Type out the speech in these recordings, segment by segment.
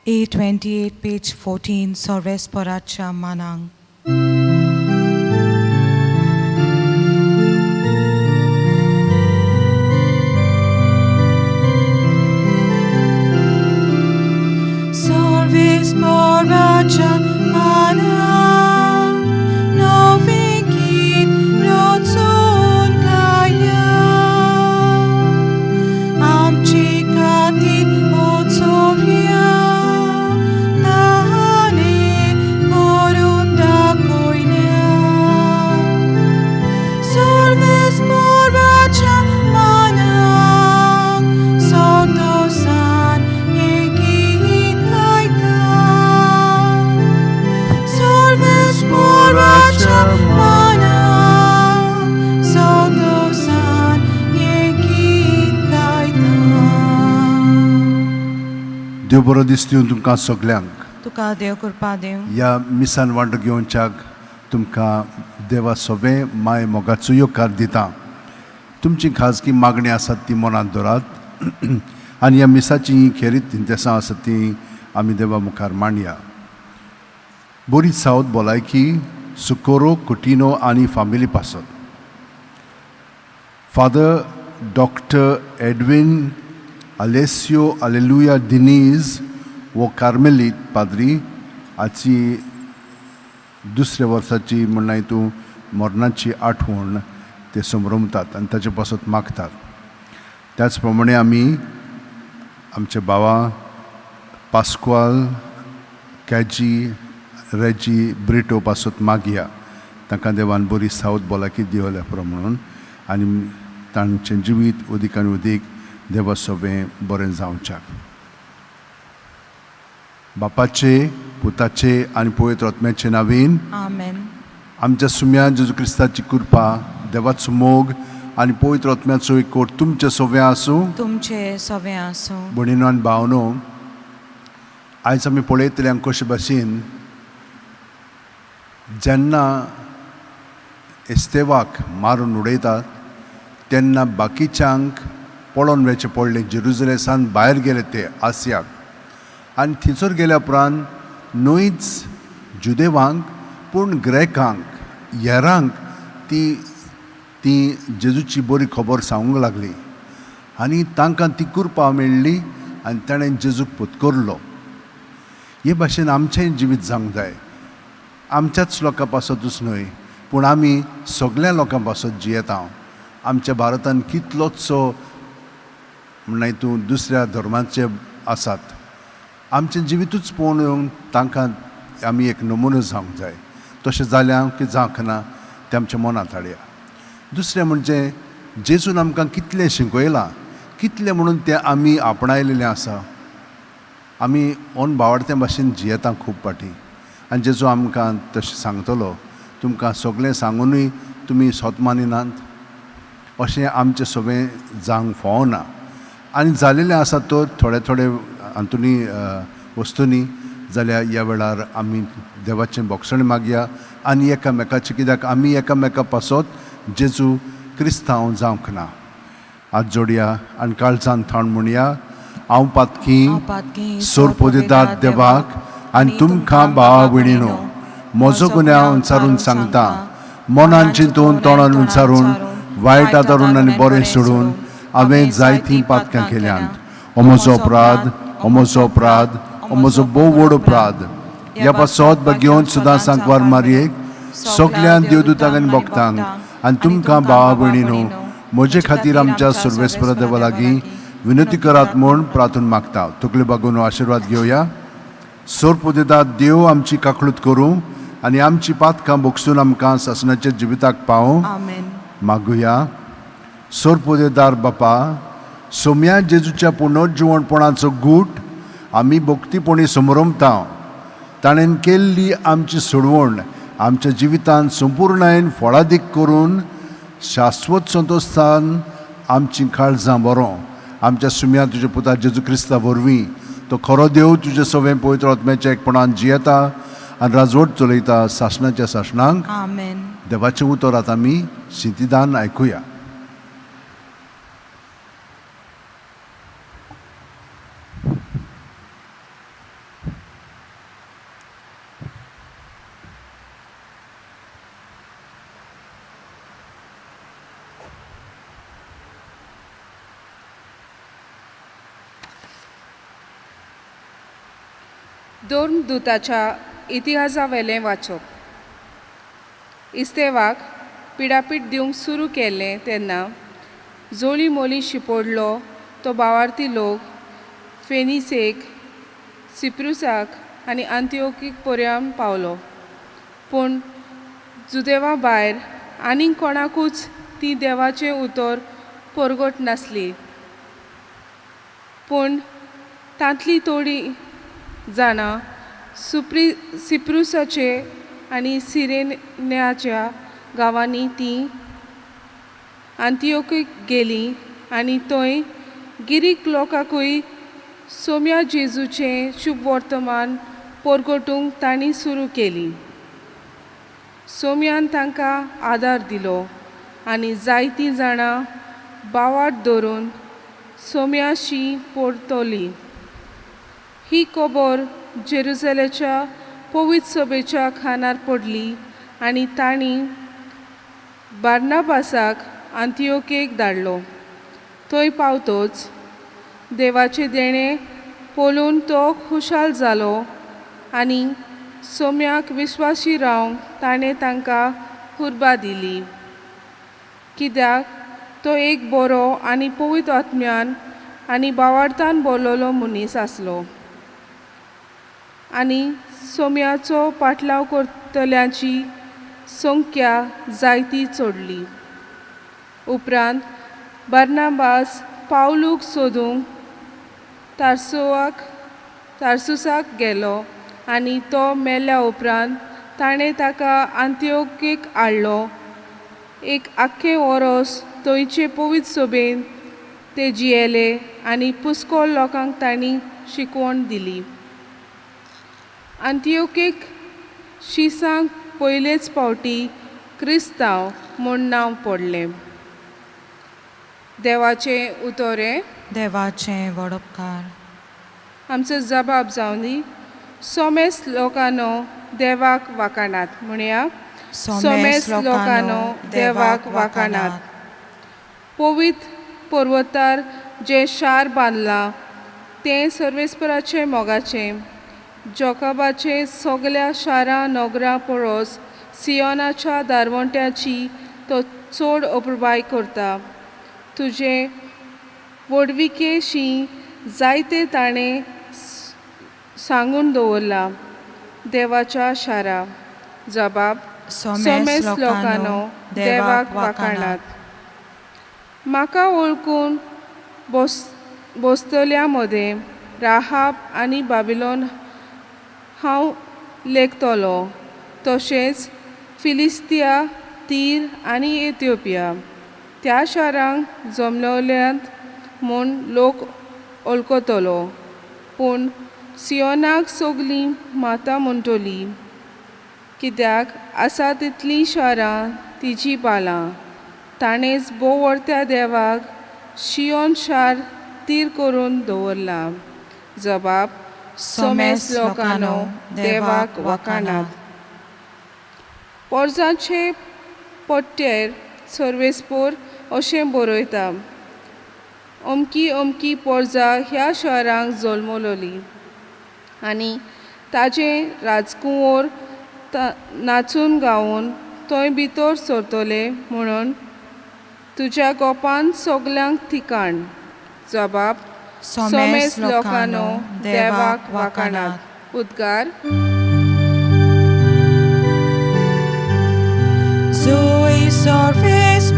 A28, page 14, Sorvesporacha Manang. Sorvesporacha Manang, Novikit Rotsun Kaya, Amchikatit Otsovia, Tahane Korunda Koilea. Sorvesporacha Manang, Sondosan Yekit Kaita. Sorvesporacha Manang, Sondosan Yekit Kaita. देव बरो दीस दिवन तुमकां सगल्यांक. तुका देव कृपा देव. ह्या मिसान वांटो घेवच्याक तुमकां देवा सोबे माय मोगाचो येवकार दिता. तुमची खाजगी मागणी आसात ती मनांत दवरात आनी ह्या मिसाची खेरीत इंतेसां आसात ती आमी देवा मुखार मांडया. बरी सावत भलायकी सुकोरो कुटिनो आनी फामिली पासत. Father doctor Edwin Alessio Aleluia Diniz वो कार्मेलीत पाद्री हाची दुसऱ्या वर्साची म्हणल्यार तूं मरणाची आठवण ते समरमतात आनी ताचे पासत मागतात. त्याच प्रमाणे आमी आमचे बाबा पास्क्वाल कॅजी रेजी ब्रिटो पासत मागया. तांकां देवान बरी सावत भलायकी दिवल्या पुरो म्हणून आनी तांचें जिवीत उदीक आनी उदीक देवा सोबें बरें जावच्याक. बापाचे, पुताचे आनी पवित्र आत्म्याचे नावीन. आमेन. आमच्या सुम्या जेजू क्रिस्ताची कृपा, देवाचो मोग आनी पवित्र आत्म्याचो एकवट तुमचे सोव्या आसूं. तुमचे सवे आसूं. भयणीनो आनी भावनो, आयज आमी पळयतले कशे भाशेन जेन्ना एस्तेवाक मारून उडयतात तेन्ना बाकीच्यांक पळोवन वचचें पडलें. जेरुजलेसान भायर गेले ते आसियाक आनी थंयसर गेल्या उपरांत न्हयच जुदेवांक पूण ग्रेकांक हेरांक ती ती जेजूची बरी खबर सांगूंक लागली आनी तांकां ती कृपा मेळ्ळी आनी ताणें जेजूक पत्करलो. हे भाशेन आमचेंय जिवीत जावंक जाय. आमच्याच लोकां पासतूच न्हय पूण आमी सगल्या लोकां पासत जियेता. आमच्या भारतान कितलोचसो म्हणल्यार तूं दुसऱ्या धर्माचे आसात. आमचें जिवितूच पळोवन तांकां आमी एक नमुनो जावंक जाय. तशें जाल्यार की जावंक ना तें आमच्या मनांत हाडया. दुसरें म्हणजे जेजून आमकां कितलें शिकयलां, कितलें म्हणून तें आमी आपणायलेलें आसा. आमी ओन बावडते भाशेन जियेता खूब फावटी आनी जेजू आमकां तशें सांगतलो, तुमकां सगळें सांगुनूय तुमी सोत मानिनात. अशें आमचें सगळें जावंक फावना. आनी जालेलें आसा तर थोडे थोडे हातूंनी वस्तूंनी जाल्यार ह्या वेळार आमी देवाचें बोगसण मागया आनी एकामेकाचें, कित्याक आमी एकामेका पासत जेजू क्रिस्तांव जावंक ना. हात जोडया आनी काळजान थाण म्हणया, हांव पातकी सोरपोदेदाद देवाक आनी तुमकां भावा भयणीनो म्हजो गुन्यांव विचारून सांगता. मनान चिंतून तोंडान विचारून वायट आदारून आनी बरें सोडून हांवें जायतीं पातकां केल्यांत. हो म्हजो अपराध, हो म्हजो अपराध, हो म्हजो भोव व्हड अपराध. ह्या पासत बगेवन सुद्दां सांकवार मारयेक सगळ्यां देवदूतांक आनी भक्तांक आनी तुमकां भावा भयणीनो म्हजे खातीर आमच्या सर्वेस्पर देवा लागीं विनंती करात म्हूण प्रार्थना मागता. तकले बागून आशिर्वाद घेवया. सोरपुदेदाद देव आमची काकळूत करूं आनी आमची पातकां भोगसून आमकां सासणाच्या जिविताक पावूं. आमेन. मागुया. सोरपुदेदार बापा, सोम्या जेजूच्या पुनर्जिवणपणाचो गूट आमी भक्तीपणी समरमता. ताणें केल्ली आमची सोडवण आमच्या जिवितांत संपुर्णायेन फळादीक करून शाश्वत संतोशान आमची काळजां बरो. आमच्या सुम्या तुज्या पुता जेजू क्रिस्ता वरवीं, तो खरो देव, तुजे सवें पवित्र आत्म्याच्या एकपणान जियेता आनी राजवट चलयता सासणाच्या सासणांक. आमेन. देवाचें उतर आतां आमी शिंतिदान आयकुया. दोर्मदूताच्या इतिहासावेलें वाचप. इस्तेवाक पिडापीड दिवंक सुरू केलें तेन्ना जोली मोली शिपोडलो तो बावार्थी लोक फेनिसेक, सिप्रुसाक आनी आंतिओकीक पर्यान पावलो. पूण जुदेवा भायर आनीक कोणाकूच ती देवाचें उतर परगट नासली. पूण तांतली थोडीं जाणां सुप्री सिप्रुसाचे आनी सिरेन्याच्या गांवांनी तीं आंतिओकीक गेलीं आनी थंय गिरीक लोकांकूय सोम्या जेजूचें शुभवर्तमान परगटूंक तांणी सुरू केली. सोम्यान तांकां आदार दिलो आनी जायतीं जाणां बावाट धरून सोम्याशी परतली. ही खबर जेरुजलेच्या पवित्र सभेच्या खानार पडली आनी तांणी बार्नाबासाक आंतिओकेक धाडलो. थंय पावतोच देवाचें देणें पळोवन तो खुशाल जालो आनी सोम्याक विश्वासी रावंक ताणें तांकां उर्बा दिली, कित्याक तो एक बरो आनी पवित्र आत्म्यान आनी बावार्थान बोल्लोलो मनीस आसलो आनी सोम्याचो पाटलाव करतल्यांची संख्या जायती चडली. उपरांत बार्नाबास पावलूक सोदूंक तार्सुसाक गेलो आनी तो मेल्या उपरांत ताणें ताका आंतिओकेक हाडलो. एक आख्खें वरोस थंयचे पवित्र सभेन ते जियेले आनी पुस्कोळ लोकांक तांणी शिकवण दिली. आंतिओकेक शिसांक पयलेच फावटी क्रिस्तांव म्हूण नांव पडलें. देवाचें उतोरें. देवाचें वडपकार. आमचो जबाब जावनी, सोमेस लोकांनो देवाक वाखाणात. म्हणया, सोमेस लोकांनो देवाक वाखाणात. पवित्र पर्वतार जें शार बांदलां तें सर्वेस्पराचें मोगाचें. जोकाबाचें सगल्या शारां नगरां परोस सियोनाच्या दारवंट्याची तो चड अपुरबाय करता. तुजें व्हडविकेशी जायते ताणें सांगून दवरलां देवाच्या शारा. जबाब, सोमेस लोकांनो देवाक वाखाणात. म्हाका वळखून बसतल्या मदें राहाब आनी बाबिलोन हांव लेखतलो, तशेंच फिलिस्तिया, तीर आनी एथिओपिया त्या शारांक जमलल्यांत म्हूण लोक वळखतलो. पूण सियोनाक सगलीं माता म्हणटली, कित्याक आसा तितलीं शारां तिजी बालां. ताणेंच बोवडत्या देवाक शियोन शार तीर करून दवरलां. जबाब, सोमेस लोकांनो देवाक वाखाणात. पोरजांचे पट्टेर सर्वेस्पोर अशें बरयता, अमकी अमकी पोरजा ह्या शारांक जल्मलोली आनी ताजें राजकुंवर नाचून गावन थंय भितर सरतले म्हणून तुज्या गोपान सगल्यांक ठिकाण. जबाब, सोमेस लोकांनो देवाक वाखाणात. उद्गार. सर्वेस्पोराक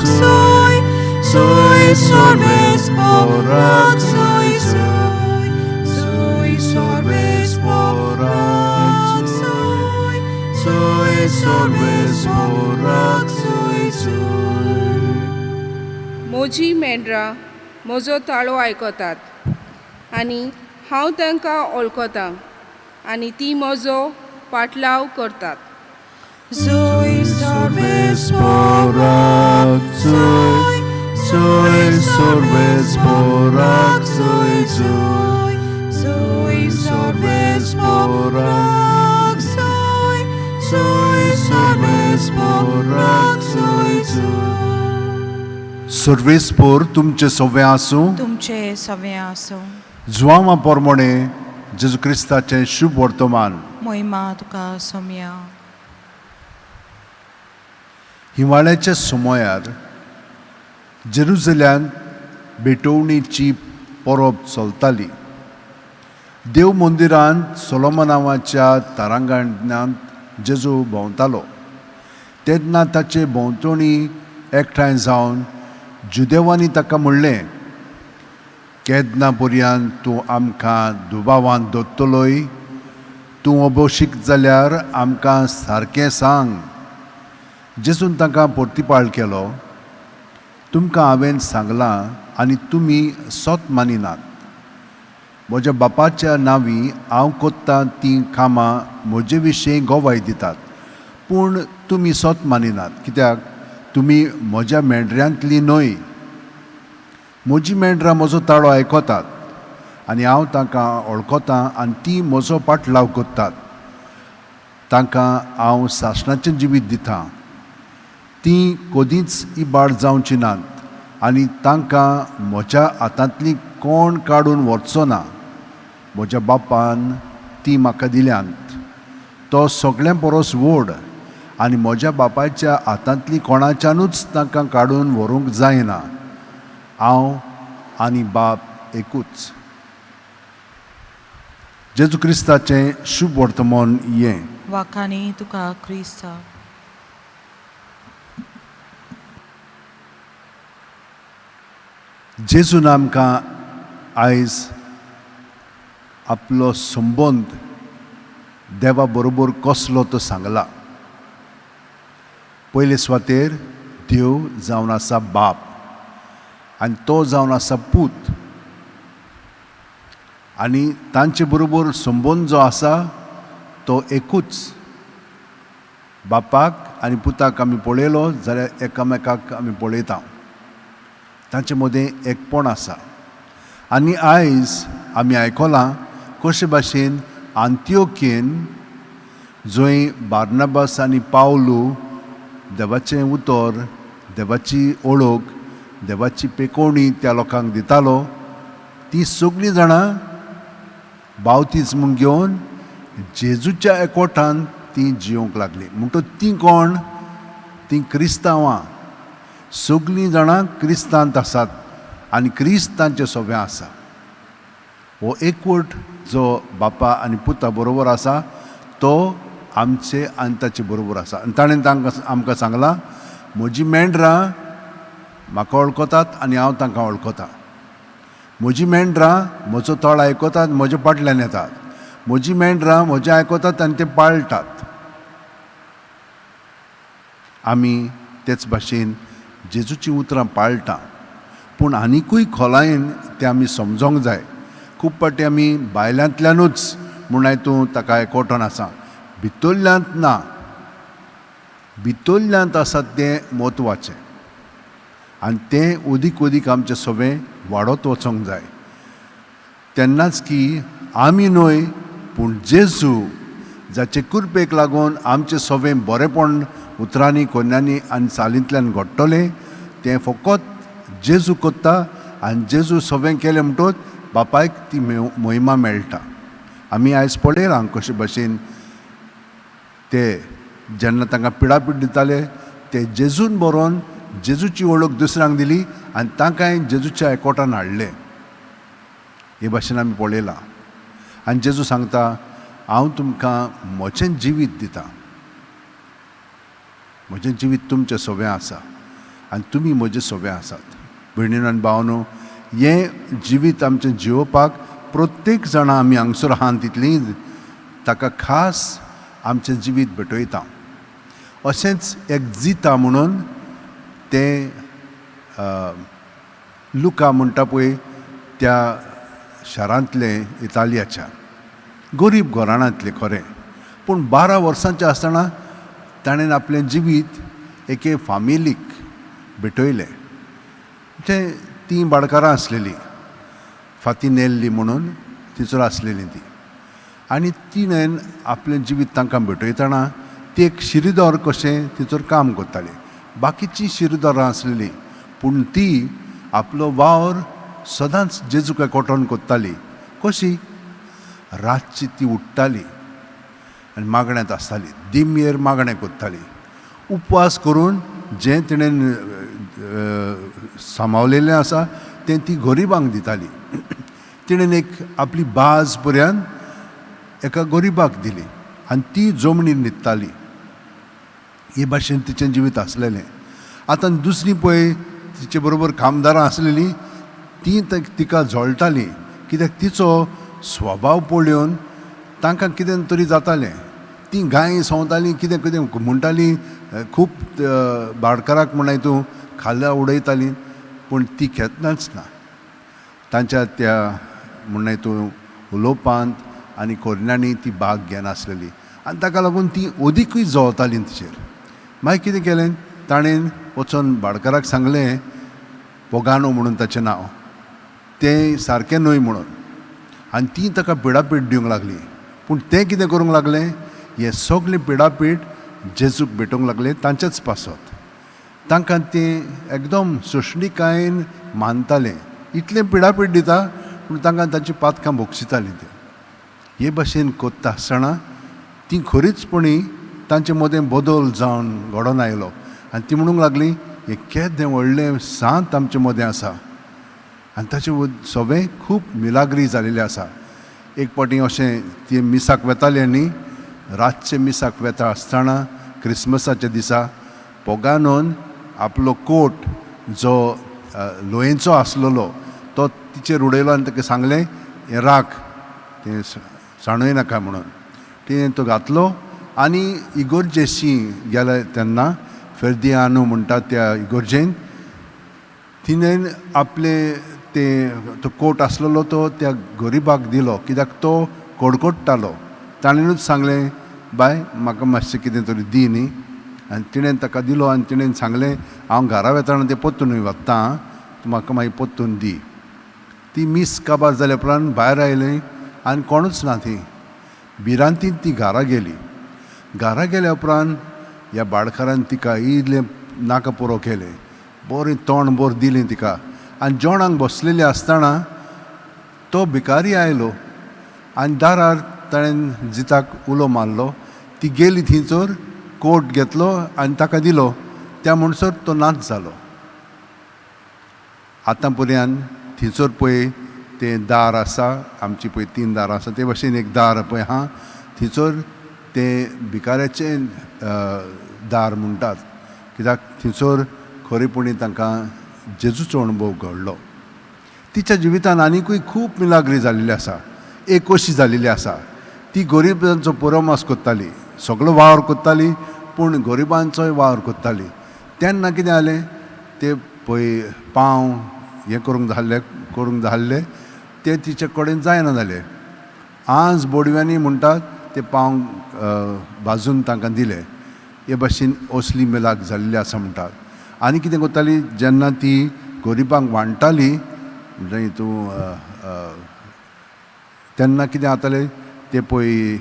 सोय सोय सर्वेस्पोराक सोय सोय सोय सर्वेस्पोराक सोय सोय सर्वेस्पोराक सोय सोय. म्हजी मेंढरां म्हजो ताळो आयकतात आनी हांव तांकां वळखतां आनी तीं म्हजो पाटलाव करतात. Zoe सर्वेस्पोराक सोय सोय सर्वेस्पोराक सोय सोय सोय सर्वेस्पोराक सोय सोय सर्वेस्पोराक सोय सोय. सर्वेस्पोर तुमचे सवे आसूं. तुमचे सवे आसूं. जुवांवा पोरमोणे जेजू क्रिस्ताचें शुभ वर्तमान. मोहिमा तुका सोम्या. हिवाळ्याच्या सुमयार जेरुजल्यांत भेटवणीची परब चलताली. देव मंदिरांत सोलोमन नांवाच्या तारांगणांत जेजू भोंवतालो तेन्ना ताचे भोंवतणी एकठांय जावन जुदेवांनी ताका म्हणलें, केन्ना पर्यंत तूं आमकां दुबावान दवरतलोय? तूं अबोशीक जाल्यार आमकां सारकें सांग. जेजून तांकां परतिपाळ केलो, तुमकां हांवें सांगलां आनी तुमी सत मानिनात. म्हज्या बापाच्या नांवी हांव कोत्तां तीं कामां म्हजे विशीं गवाय दितात, पूण तुमी सत मानिनात कित्याक तुमी म्हज्या मेंढऱ्यांतलीं न्हय. म्हजीं मेंढरां म्हजो ताळो आयकतात आनी हांव तांकां वळखतां आनी तीं म्हजो पाटलाव करतात. तांकां हांव सासणाचें जिवीत दितां, तीं कदींच इबाड जावचीं नात आनी तांकां म्हज्या हातांतलीं कोण काडून व्हरचो ना. म्हज्या बापान तीं म्हाका दिल्यांत, तो सगळ्यां परस व्हड आनी म्हज्या बापायच्या हातांतलीं कोणाच्यानूच तांकां काडून व्हरूंक जायना. हांव आनी बाप एकूच. जेजू क्रिस्ताचें शुभ वर्तमान हें. वाखाणी तुका क्रिस्ता. जेजून आमकां आयज आपलो संबंद देवा बरोबर कसलो तो सांगला. पयले सुवातेर देव जावन आसा बाप आनी तो जावन आसा पूत आनी तांचे बरोबर संबंद जो आसा तो एकूच. बापाक आनी पुताक आमी पळयलो जाल्यार एकामेकाक आमी पळयता, तांचे मदें एकपण आसा. आनी आयज आमी आयकलां कशे भाशेन आंत्योकेन जंय बार्नाबास आनी पावलू देवाचें उतर, देवाची ओळख, देवाची पेकोवणी त्या लोकांक दितालो, तीं सगळीं जाणां बावतीज्म घेवन जेजूच्या एकवटान तीं जियोंक लागलीं. म्हणटकच तीं कोण? तीं क्रिस्तांवां. सगळीं जाणां क्रिस्तांत आसात आनी क्रिस्त तांचे सोबें आसा. हो एकवट जो बापा आनी पुता बरोबर आसा तो आमचे आनी ताचे बरोबर आसा. आनी ताणें तांकां आमकां सांगलां, म्हजी मेंढरां म्हाका वळखतात आनी हांव तांकां वळखतां. म्हजी मेंढरां म्हजो तळ आयकतात, म्हज्या फाटल्यान येतात. म्हजी मेंढरां म्हजें आयकतात आनी ते पाळटात. आमी तेच भाशेन जेजूचीं उतरां पाळटा, पूण आनिकूय खोलायेन तें आमी समजोंक जाय. खूब फावटी आमी भायल्यांतल्यानूच म्हूण तूं ताका एकवटोन आसा, भितरल्यांत ना. भितरल्यांत आसा तें म्हत्वाचें आनी तें अदीक अदीक आमचें सगळें वाडत वचोंक जाय. तेन्नाच की आमी न्हय पूण जेजू जाचे कृपेक लागून आमचें सगळें बरेंपण उतरांनी, कोन्यांनी आनी चालींतल्यान घडटलें तें फकत जेजू करता. आनी जेजू सगळें केलें म्हणटकच बापायक ती महिमा मेळटा. आमी आयज पळयलां कशे भाशेन ते जेन्ना तांकां पिडापीड दिताले ते जेजून बरोवन जेजूची वळख दुसऱ्यांक दिली आनी तांकांय जेजूच्या एकवटान हाडलें. हे भाशेन आमी पळयलां. आनी जेजू सांगता, हांव तुमकां म्हजें जिवीत दितां. म्हजें जिवीत तुमचें सोवें आसा आनी तुमी म्हजें सोवें आसात. भयणीनो आनी भावनो, हें जिवीत आमचें जिवोवपाक प्रत्येक जाणां आमी हांगसर आहा तितलीं ताका खास आमचें जिवीत भेटयता. अशेंच एक जिता म्हणून तें लुका म्हणटा पळय त्या शारांतलें इतालियाच्या गरीब घराण्यांतलें खरें, पूण 12 वर्सांचें आसतना ताणें आपलें जिवीत एके फामिलीक भेटयलें. म्हणजे तीं बाडकारां आसलेलीं, फाती नेल्ली म्हणून तिचोर आसलेली ती, आनी तिणें आपलें जिवीत तांकां भेटयतना ती एक शिरीदोर कशें तिचोर काम करताली. बाकीचीं शिरीदोरां आसलेलीं पूण ती आपलो वावर सदांच जेजूक एकवटोन करताली. कशी? रातची ती उठ्ठाली आनी मागण्यांत आसताली, दिमयेर मागणें करताली, उपवास करून जें तिणें सांबावलेलें आसा तें ती गरिबांक दिताली. तिणें एक आपली बाज पर्यंत एका गरिबाक दिली आनी ती जमनीर न्हिदताली. हे भाशेन तिचें जिवीत आसलेलें. आतां दुसरी पळय तिचे बरोबर कामदारां आसलेलीं तीं तिका जळटालीं, कित्याक तिचो स्वभाव पळोवन तांकां कितें तरी जातालें. तीं गाय संवतालीं, कितें कितें म्हणटालीं, खूब बाडकाराक म्हण तूं खाला उडयतालीं, पूण ती केन्नाच ना तांच्या त्या म्हणणें तूं उलोवपांत आनी कोरण्यांनी ती भाग घेनासलेली आनी ताका लागून ती अदिकूय जळताली तिचेर. मागीर कितें केलें ताणें वचोन भाडकाराक सांगलें, पोगानो म्हणून ताचें नांव, तें सारकें न्हय म्हणून, आनी ती ताका पिडापीड दिवंक लागली. पूण तें कितें करूंक लागलें, हें सगळें पिडापीड जेजूक भेटोवंक लागलें तांचेच पासत. तांकां तें एकदम सोंसणीकायेन मानतालें, इतलें पिडापीड दिता पूण तांकां तांची पातकां भोगशितालीं. तें हे भाशेन कोत्ता आसतना ती खरीचपणी तांचे मदें बदल जावन घडोवन आयलो आनी ती म्हणूंक लागली, हें केदें व्हडलें सांत आमचे मदें आसा आनी ताचे सगळें खूब मिलाग्री जालेलें आसा. एक फावटी अशें ती मिसाक वेताली आनी रातचें मिसाक वेता आसतना क्रिसमसाच्या दिसा पोगानोन आपलो कोट जो लोयेंचो आसलेलो तो तिचेर उडयलो आनी ताका सांगलें, हें राख, तें साणय नाका म्हणून. तिणें तो घातलो आनी इगोर्जेशी गेले तेन्ना फेर्दियानो म्हणटा त्या इगोर्जेन तिणें आपले तें तो कोट आसलेलो तो त्या गरिबाक दिलो, कित्याक तो कडकडटालो. ताणेनूच सांगलें, बाय म्हाका मातशें कितें तरी दी न्ही, आनी तिणें ताका दिलो आनी तिणें सांगलें, हांव घरा वेतना तें परतून वता, तूं म्हाका मागीर परतून दी. ती मीस काबार जाल्या उपरांत भायर आयली आनी कोणूच ना, ती भिरांतीन ती घरा गेली. घरा गेल्या उपरांत ह्या बाडकारान तिका इल्लें नाका पुरो केलें, बरें तोंड बरें दिलें तिका आनी जेवणाक बसलेली आसतना तो भिकारी आयलो आनी दारार ताणें जिताक उलो मारलो. ती गेली थंयसर, कोट घेतलो आनी ताका दिलो. त्या म्हणसर तो नाच जालो. आतां पर्यंत थंयसर पळय तें दार आसा, आमची पळय 3 दारां आसा ते भाशेन एक दार पळय आहा, थंयसर तें भिकाऱ्याचें दार म्हणटात, कित्याक थंयसर खरेपणी तांकां जेजूचो अणभव घडलो. तिच्या जिवितान आनिकूय खूब मिलाग्री जाल्ली आसा. एक अशी जाल्ली आसा, ती गरिबांचो पुरोमास करताली, सगळो वावर करताली पूण गरिबांचोय वावर करताली. तेन्ना कितें जालें, ते पळय पांव हें करूंक जाल्ले करूंक जाल्ले ते तिचे कडेन जायना जाले. आज बोडव्यांनी म्हणटात ते पांव भाजून तांकां दिले. हे भाशेन असली मिलाग जाल्ली आसा म्हणटात. आनी कितें करताली, जेन्ना ती गरिबांक वांट्टाली म्हणजे तूं तेन्ना कितें जातालें, ते पळय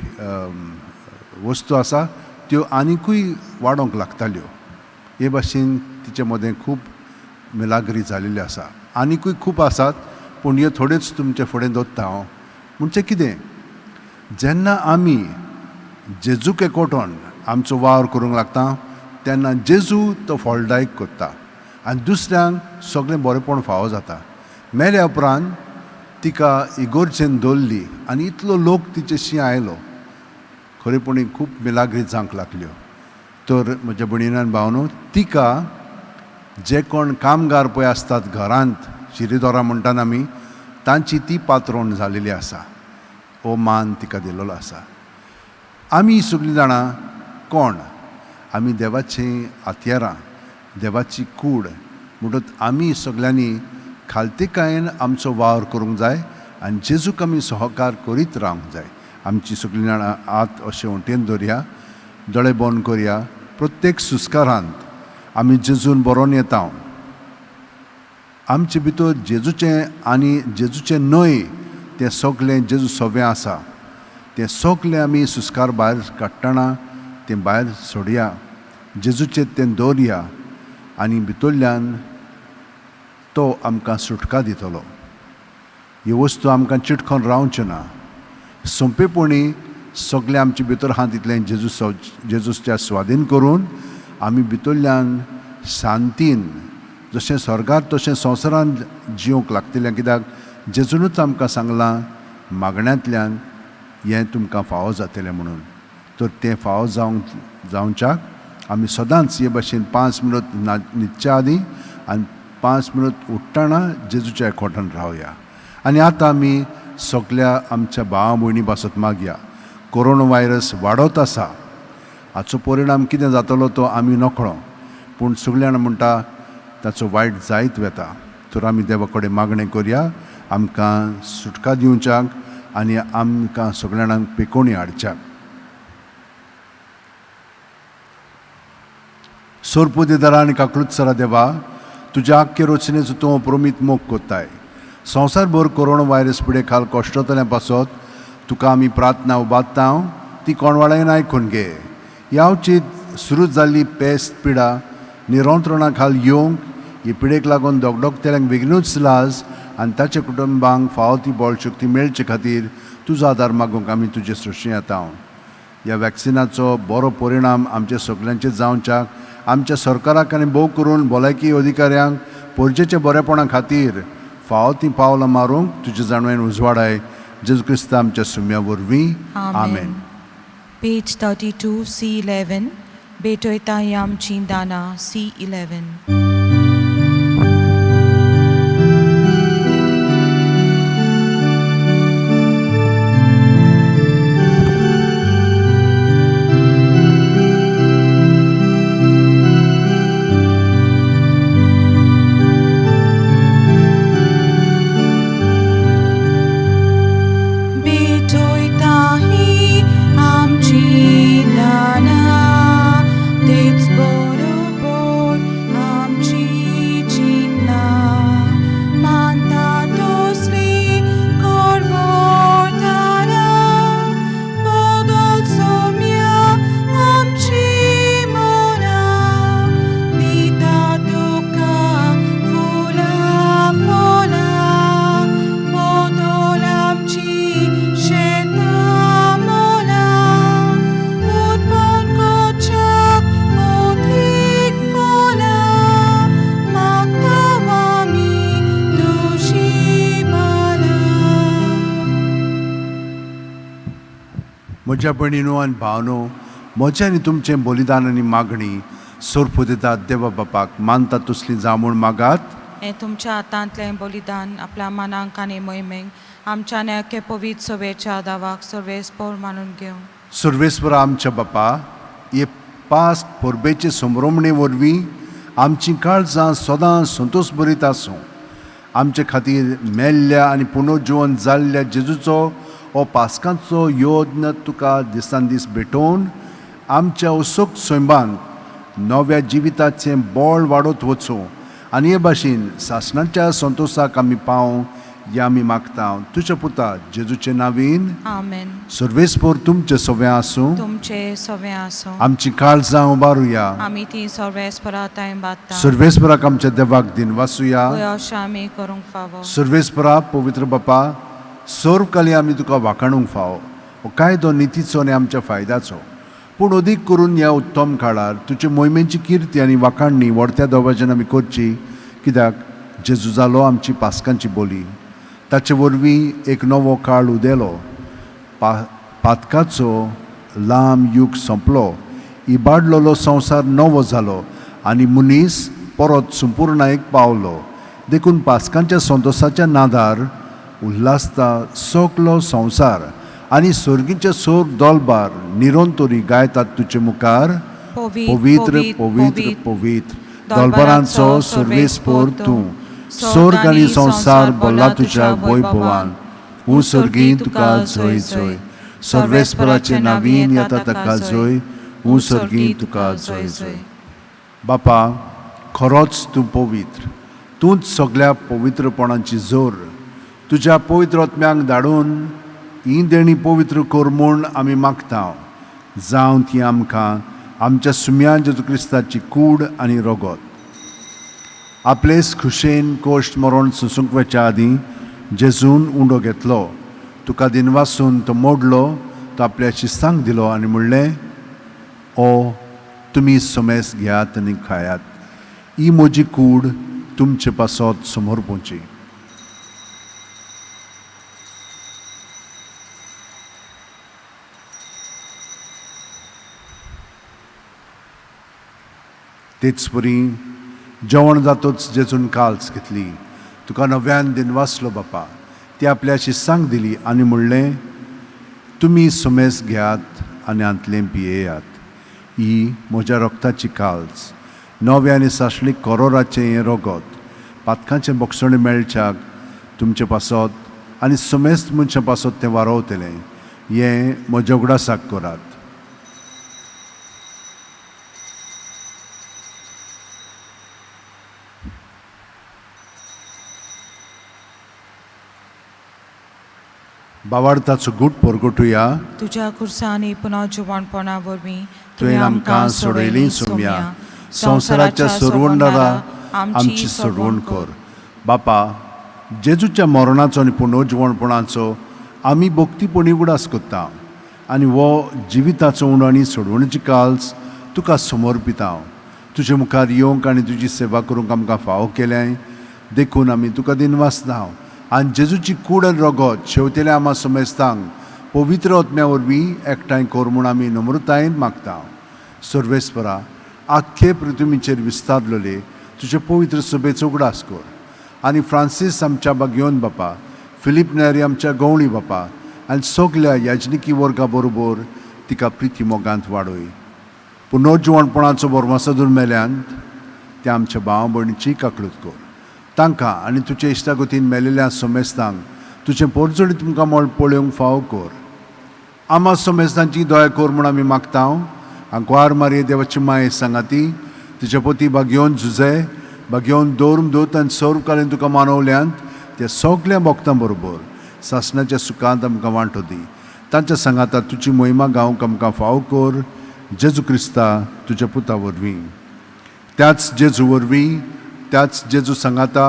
वस्तू आसा त्यो आनिकूय वाडोवंक लागताल्यो. हे भाशेन तिचे मदें खूब मिलाग्री जाल्ली आसा. आनिकूय खूब आसात पूण ह्यो थोड्योच तुमचे फुडें दवरता हांव. म्हणजे कितें, जेन्ना आमी जेजूक एकवटोन आमचो वावर करूंक लागता तेन्ना जेजू तो फळदायक करता आनी दुसऱ्यांक सगळें बरेंपण फावो जाता. मेल्या उपरांत तिका इगोर्जेन दवरली आनी इतलो लोक तिचेशी आयलो, खरेपणी खूब मिलाग्री जावंक लागल्यो. तर म्हज्या भयणीन भावनो, तिका जे कोण कामगार पळय आसतात घरांत, शिरीदोरां म्हणटात आमी, तांची ती पात्रोण जालेली आसा. हो मान तिका दिलेलो आसा. आमी सगळीं जाणां कोण आमी, देवाचीं हत्यारां, देवाची कूड. म्हणटच आमी सगल्यांनी खालतीकायेन आमचो वावर करूंक जाय आनी जेजूक आमी सहकार करीत रावंक जाय. आमची सगळीं जाणां हात अशें वटेन दवरया, दोळे बंद करया. प्रत्येक सुस्कारांत आमी जेजून बरोवन येता. आमचे भितर जेजूचें आनी जेजूचें न्हय तें सगळें जेजू सवें आसा, तें सगळें आमी सुस्कार भायर काडटना तें भायर सोडया, जेजूचें तें दवरया आनी भितरल्यान तो आमकां सुटका दितलो. ह्यो वस्तू आमकां चिटकोन रावच्यो ना. सोंपेपणी सगळें आमचे भितर आहा तितलें जेजू जेजूच्या स्वाधीन करून आमी भितरल्यान शांतीन जशें स्वर्गार तशें संवसारान जिवंक लागतलें. कित्याक जेजूनच आमकां सांगलां मागण्यांतल्यान हें तुमकां फावो जातलें म्हणून. तर तें फावो जावंक जावच्याक आमी सदांच हे भाशेन 5 मिनट न्हिदच्या आदीं आनी 5 मिनट उठ्ठना जेजूच्या एकवटान रावया. आनी आतां आमी सगल्या आमच्या भावा भयणी पासत मागया. कोरोना व्हायरस वाडत आसा, हाचो परिणाम कितें जातलो तो आमी नकळो, पूण सगळीं जाणां म्हणटा ताचो वायट जायत वता. तर आमी देवा कडेन मागणें करया आमकां सुटका दिवच्याक आनी आमकां सगळ्या जाणांक पेकोवणी हाडच्याक. सोरपुदेदारा आनी काकळूत देवा, तुज्या आख्खे रचनेचो तूं प्रमीत मोग कोत्ताय. संवसारभर कोरोना व्हायरस पिडे खाल कश्टतल्या पासत तुका आमी प्रार्थना उबारता, ती कोणवाळ्यान आयकून घे. ह्या सुरू जाल्ली पेस्त पिडा निरंत्रणा खाल येवंक ही पिडेक लागून दोगडोगतेल्यांक बेगीनूच लाज आनी ताच्या कुटुंबांक फावो ती बळशक्ती मेळचे खातीर तुजो आदार मागूंक आमी तुजे सृश्टी येता. ह्या वॅक्सिनाचो बरो परिणाम आमच्या सगल्यांचेर जावच्याक आमच्या सरकाराक आनी भोव करून भलायकी अधिकाऱ्यांक परजेच्या बरेपणा खातीर फावो तीं पावलां मारूंक तुजे जाणवेन उजवाडाय. जेजू क्रिस्ता आमच्या सुम्या वरवीं, आमेन. पेज 32 C11. भेटयता ही आमची दानां C11. भेटयता ही आमची दानां, तेच बरोबर आमची चिंतनां, मानता तसली करवताना, बदल सोम्या आमची मनां, दिता तुका फुलां फळां, बदल आमची शेतां मोलां, उत्पन्न करच्याक अदीक फळां, मागता आमी तुजी बलां. म्हज्या भयणीनो आनी भावनो, म्हजें आनी तुमचें बलिदान आनी मागणी सोरपू दितात देवा बापाक मानता तसली जावं म्हूण मागात. हें तुमच्या हातांतलें बलिदान आपल्या मनांक आनी मोहिमेक आमच्या न्याके पवित्र सभेच्या दावाक सर्वेस्पोर मानून घेवं. सर्वेस्पर आमच्या बापा, हे पास परबेचे संभ्रमणे वरवीं आमचीं काळजां सदां संतोश भरीत आसूं. आमचे खातीर मेल्ल्या आनी पुनर्जिवन जाल्ल्या जेजूचो हो पास्कांचो यत्न तुका दिसान दीस भेटोवन आमच्या असोक सैमान नव्या जिविताचें बळ वाडत वचूं आनी हे भाशेन सासणाच्या संतोशाक आमी पावूं या आमी मागता तुज्या पुता जेजूचे नावीन. आमेन. सर्वेस्पोर तुमचे सगळें आसूं. तुमचे सगळें आसूं. आमची काळजां उबारुया. आमी ती सर्वेस्परा तांय बादता. सर्वेस्पराक आमच्या देवाक दिन वासूया. अशें आमी करूंक फावो. सर्वेस्परा, पवित्र बापा, सर्व काली आमी तुका वाखाणूंक फावो. हो कायदो नितीचो आनी आमच्या फायद्याचो, पूण अदीक करून ह्या उत्तम काळार तुजे मोहिमेची किर्ती आनी वाखाणणी व्हडत्या दबाज्यान आमी करची. कित्याक जेजू जालो आमची पास्कांची बोली, ताचे वरवीं एक नवो काळ उदेलो, पातकाचो लांब युग सोंपलो. इबाडलोलो संवसार नवो जालो आनी मनीस परत संपुर्णायेक पावलो. देखून पास्कांच्या संतोसाच्या नादार उल्हासता सगलो संवसार आनी सर्गीचे सोर दोलबार निरंतरी गायतात तुजे मुखार. पवित्र पवित्र पवित्र दोलबारांचो सर्वेस्पोर तूं, स्वर्ग आनी संवसार भरला तुज्या वैभवान. हूं सर्गी तुका जय जय. सर्वेस्पराचे नावीन येता ताका जय. हूं सर्गी तुका जय जय. बापा, खरोच तूं पवित्र, तूंच सगळ्या पवित्रपणाची जोर. तुज्या पवित्र आत्म्यांक धाडून ही देणी पवित्र कर म्हूण आमी मागता. जावं ती आमकां आमच्या सुम्या जेजू क्रिस्ताची कूड आनी रगत. आपलेच खुशेन कोश्ट मरण सोसूंक वचच्या आदीं जेजून उंडो घेतलो, तुका दिनवासून तो मोडलो, तो आपल्या शिस्तांक दिलो आनी म्हणलें, ओ तुमी समेस घेयात आनी खायात, ही म्हजी कूड तुमचे पासत समोर पोवची. तेच परी जेवण जातच जेजून काल्स घेतली, तुका नव्यान दिनवासलो बापा, ती आपल्या शिस्तांक दिली आनी म्हणलें, तुमी समेस घेयात आनी हांतलें पियेयात, ही म्हज्या रक्ताची काल्स, नवें आनी सासणीक करोराचें हें रगत, पातकांचें बक्षणें मेळच्याक तुमचे पासत आनी समेस्त मनशां पासत तें वारोवतलें. हें म्हज्या उगडासाक करात. बावार्थाचो गूट परगटुया. तुज्या खुर्सांनी पुनः जिवणपणा वरवीं तुवें आमकां सोडयली सोम्या, संवसाराच्या सोडवणदारा आमची सोडवण कर. बापा, जेजूच्या मरणाचो आनी पुनर्जिवणपणाचो आमी भक्तीपणी उगडास करता आनी हो जिविताचो उणो आनी सोडवणीची काल्स तुका समर्पिता. तुजे मुखार येवंक आनी तुजी सेवा करूंक आमकां फावो केलें देखून आमी तुका दिनवासता आनी जेजूची कूड आनी रगत शेवतेल्या आमा समेस्तांक पवित्र आत्म्या वरवीं एकठांय कर म्हूण आमी नम्रतायेन मागता. सर्वेस्परा, आख्खे पृथ्वीचेर विस्तारलेले तुजे पवित्र सभेचो उगडास कर आनी फ्रांसीस आमच्या बागयोन बापा, फिलीप नेरी आमच्या गवळी बापा आनी सगल्या याजनिकी वर्गा बरोबर तिका प्रिती मोगांत वाडय. पुनर्जिवणपणाचो बोरमासो मेल्यांत त्या आमच्या भाव भयणीची काकळूत कर. तांकां आनी तुजे इश्टागतीन मेलेल्या समेस्तांक तुजें पोरजोळी तुमकां मळ पळोवंक फावो कर. आमा समेस्तांची दया कर म्हूण आमी मागता. आंकवार मारये देवाची माये सांगाती तुजे पोती बागयोवन झुजे बागयोवन दवरून दोत आनी सर्वकालीन तुका मानवल्यांत त्या सगल्या भक्तां बरोबर सासणाच्या सुखांत आमकां वांटो दी. तांच्या सांगाता तुजी मोहिमा गावंक आमकां फावो कर, जेजू क्रिस्ता तुज्या पुता वरवीं. त्याच जेजू वरवीं, त्याच जेजू सांगाता,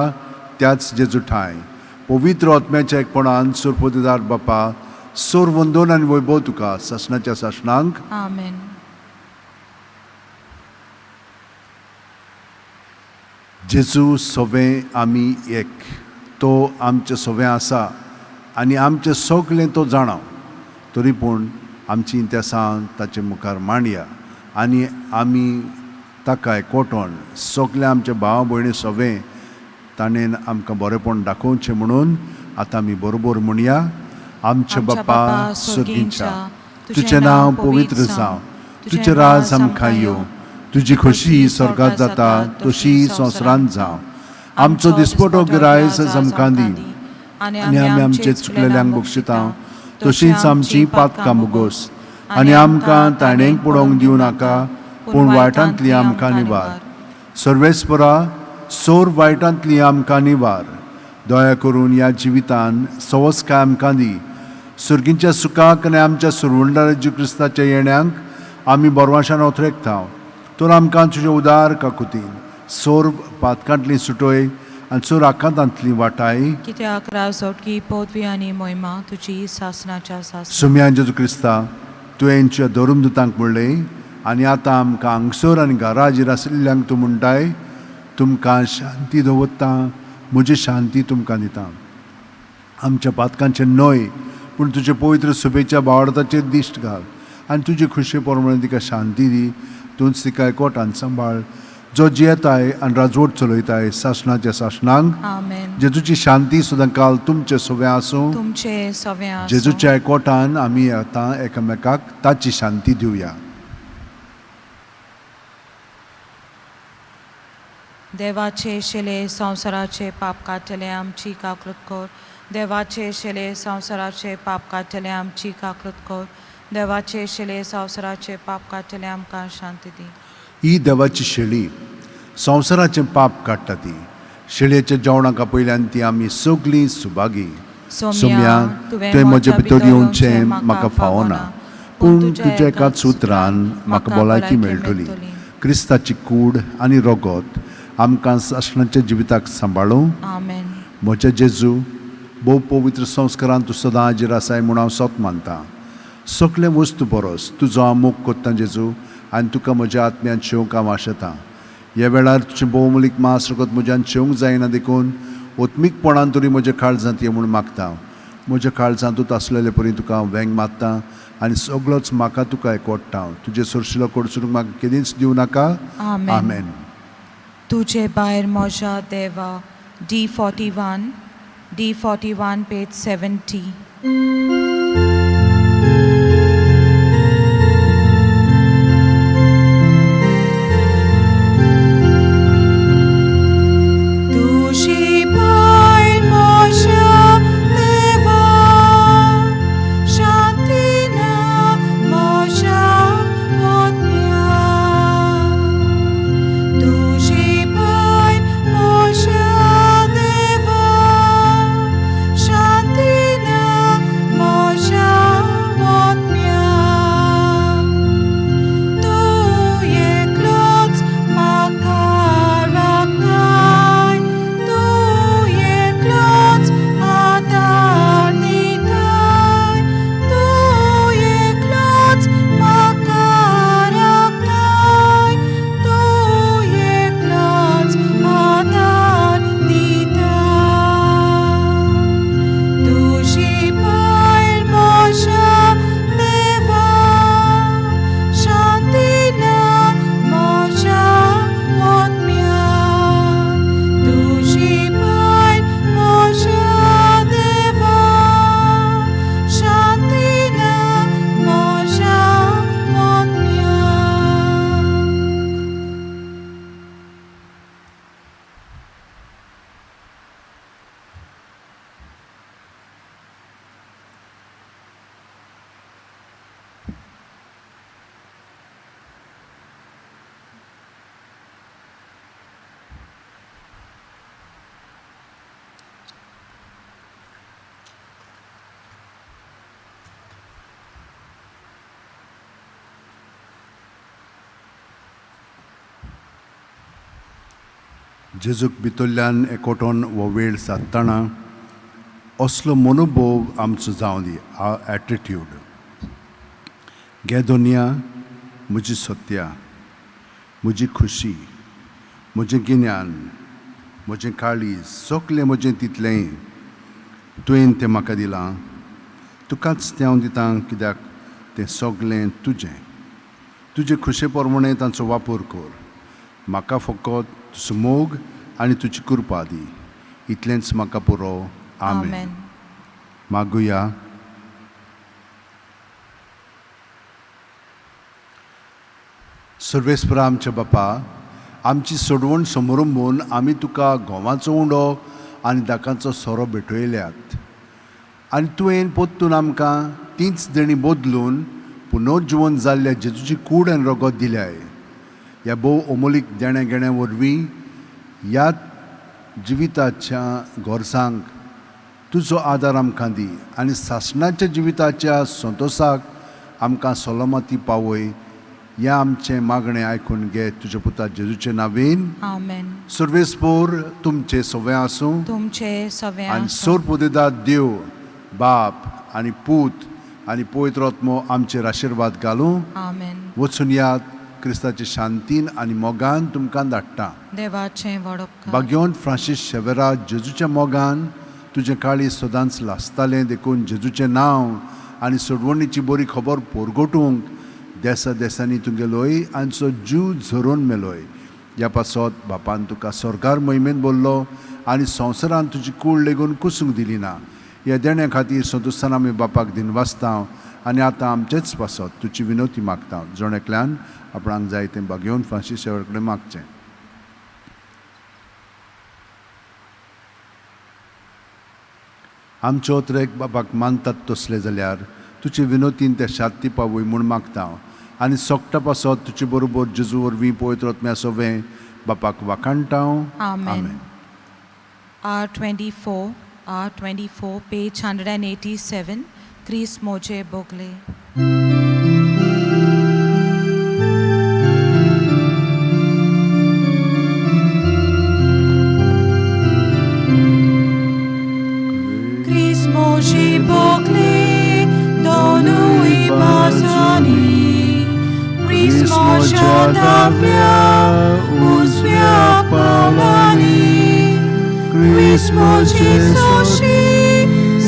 त्याच जेजू ठांय पवित्र आत्म्याच्या एकपणान सुरपोतेदार बापा, सोर वंदोन आनी वैभव तुका सासणाच्या सासणांक. आमेन. जेजू सवें आमी एक, तो आमचें सवें आसा आनी आमचें सगलें तो जाणा, तरी पूण आमची इंतेसां ताचे मुखार मांडया आनी आमी ताका एकवटोन सगळें आमचे भाव भयणी सवें ताणें आमकां बरेंपण दाखोवचें म्हणून आतां आमी बरोबर म्हणया. आमचे बापा सर्गींच्या, तुजें नांव पवित्र जावं, तुजें राज आमकां येवं, तुजी खोशी स्वर्गात जाता तशी संवसारांत जावं. आमचो दिसपटो गिरायस आमकां दी आनी आमी आमचे चुकलेल्यांक बक्षिता तशींच आमची पातकां मुगोस आनी आमकां ताणेंक पडोवंक दिवं नाका, पूण वायटांतली आमकां निवार. सर्वेस्परा, सोर वायटांतली आमकां निवार. दया करून ह्या जिवितान सवस्काय आमकां दी. सुर्गींच्या सुखाक आनी आमच्या सुरवंडार जेजू क्रिस्ताच्या येण्यांक आमी बोरवाशान ओथरेकता. तर आमकां तुजे उदार काकुतीन सोर पातकांतली सुटोय आनी सोर आकांतांतली वाटाय. कित्याक राजवटकी पदवी आनी मोहिमा तुजी सासणाच्या सासणाक. सुम्या जेजू क्रिस्ता, तुवें धरून दुतांक म्हणलें आनी आतां आमकां हांगसर आनी घराजेर आशिल्ल्यांक तूं म्हणटाय, तुमकां शांती दवरता, म्हजी शांती तुमकां दिता. आमच्या पातकांचें न्हय पूण तुजे पवित्र सभेच्या बावडताचेर दिश्ट घाल आनी तुजे खुशे प्रमाणे तिका शांती दी. तूंच तिका एकवटान सांबाळ, जो जियेताय आनी राजवट चलयताय सासणाच्या सासणांक. आमेन. जेजूची शांती सदां काल तुमचे सगळें आसूं. तुमचे सगळें आसूं. जेजूच्या एकवटान आमी आतां एकामेकाक ताची शांती दिवया. देवाचे शिले संवसाराचे पाप काडटले आमची काकूत कर. देवाचे शिले संवसाराचे पाप काडटले आमची काकूत कर. देवाचे शिले संवसाराचे पाप काडटले आमकां शांती दी. ही देवाची शेळी संवसाराचें पाप काडटा. ती शेळयेच्या जेवणाक आपयल्यान ती आमी सगळीं सुभागी. सोम्या, तुवें म्हज्या भितर येवचें म्हाका फावना, पूण तुज्या एकाच उतरान म्हाका भलायकी मेळटली. क्रिस्ताची कूड आनी रगत आमकां सासणाच्या जिविताक सांबाळूं. आमेन. म्हज्या जेजू, भोव पवित्र संस्कारान तूं सदां हाजीर आसाय म्हूण हांव सत मानतां. सगळें वस्तू बरोस तुजो हांव मोग कोत्तां जेजू, आनी तुका म्हज्या आत्म्यान शेवंक हांव आशेतां. ह्या वेळार तुजें भोवमूलीक मांस रगत म्हज्यान शेवंक जायना, देखून ओत्मीकपणान तरी म्हज्या काळजांत ये म्हूण मागता. म्हज्या काळजांतूच आसलेले परी तुका हांव वेंग मारता आनी सगळोच म्हाका तुका एकवडटा. तुजे सरशिलो कडसून म्हाका केदींच दिवं नाका. आमेन. आमेन. तुजे भायर म्हज्या देवा. D41, D41, page 70. तुजी भायर म्हज्या देवा, शांती ना म्हज्या आत्म्या. तुजी भायर म्हज्या देवा, शांती ना म्हज्या आत्म्या. तूं एकलोच म्हाका राखताय, तूं एकलोच आदार दिताय, तूं एकलोच म्हाका राखताय, तूं एकलोच आदार दिताय. तुजी भायर म्हज्या देवा, शांती ना म्हज्या आत्म्या. तुजी भायर म्हज्या देवा, शांती ना म्हज्या आत्म्या. जेजूक भितरल्यान एकवटोन हो वेळ सादतना असलो मनोभोव आमचो जावं दी, एटिट्यूड. घे दोनया म्हजी सत्या, म्हजी खुशी, म्हजें गिन्यान, म्हजें काळीज, सगलें म्हजें तितलेंय तुवें तें म्हाका दिलां. तुकाच तें हांव दितां, कित्याक तें सगलें तुजें. तुजे खुशे प्रमाणे तांचो वापर कर. म्हाका फकत तुजो मोग आनी तुजी कृपा दी, इतलेंच म्हाका पुरो. आमेन. आमेन. मागुया. सर्वेस्परा आमच्या बापा, आमची सोडवण समरंबून आमी तुका गोवाचो उंडो आनी दाकांचो सोरो भेटयल्यात, आनी तुवें पोत्तून आमकां तींच देणी बदलून पुनर्जिवन जाल्ल्या जेजूची कूड आनी रगत दिल्याय. ह्या भोव अमोलीक देण्या घेण्या वरवीं ह्या जिविताच्या गरजांक तुजो आदार आमकां दी आनी सासणाच्या जिविताच्या संतोसाक आमकां सलोमाती पावय. ह्या आमचें मागणें आयकून घे तुज्या पुता जेजूचे नांवेन. आमेन. सर्वेस्पोर तुमचें सगळें आसूं. तुमचे सगळें आनी आसूं. सोर पुदेदाद देव बाप आनी पूत आनी पवित्र आत्मो आमचेर आशिर्वाद घालूं. आमेन. वचून यात, क्रिस्ताचे शांतीन आनी मोगान तुमकां धाडटा. देवाचें व्हड उपकार. भाग्यवंत फ्रांसीस शेवेरा जेजूच्या मोगान तुजें काळीज सदांच लासतालें, देखून जेजूचें नांव आनी सोडवणीची बरी खबर पोरगटूंक देसा देसांनी तुगेलोय आमचो जीव झरोवन मेलोय. ह्या पासत बापान तुका स्वर्गार महिमेन बोल्लो आनी संवसारांत तुजी कूड लेगून कुसूंक दिली ना. ह्या देण्या खातीर संतोसान आमी बापाक दिनवासता आनी आतां आमचेच पासत तुजी विनवती मागता. जण एकल्यान आपणाक जाय तें भागेवन फांशी शेवर कडेन मागचें. आमच्यो त्रेक बापाक मानतात तसले जाल्यार तुजे विनोतीन ते शांती पावय म्हूण मागता आनी सोकटा पासत तुजे बरोबर जेजू वरवीं पवित्र आत्म्या सोवें बापाक वाखाणटा. Amen. R24, R24, page 187, Chris Moje Bogle. Chris Moje Bogle, Donu Ibasani, Chris Moje Davia, Usvia Paulani, Chris Moje Soshi,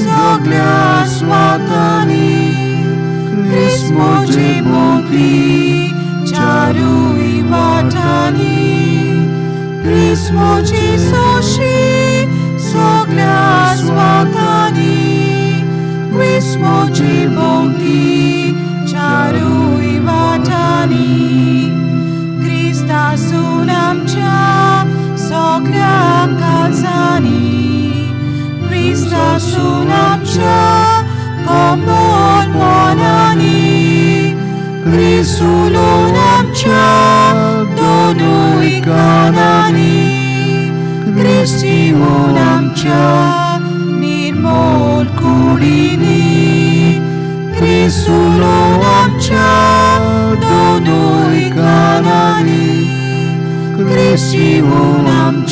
Soglia Swatani, Chris Moje Bogli, Charu Iwatani, Chris Moje Soshi, Soglia Swatani, Chris Moje Bogli, Charu Iwatani, Krista sunamcha soglia calzani, Krista sunamcha komon monani, Krisulunamcha donu ikanani, Kristi unamcha nirmol kudini, Krisulunamcha donu ikanani, Kristi unamcha.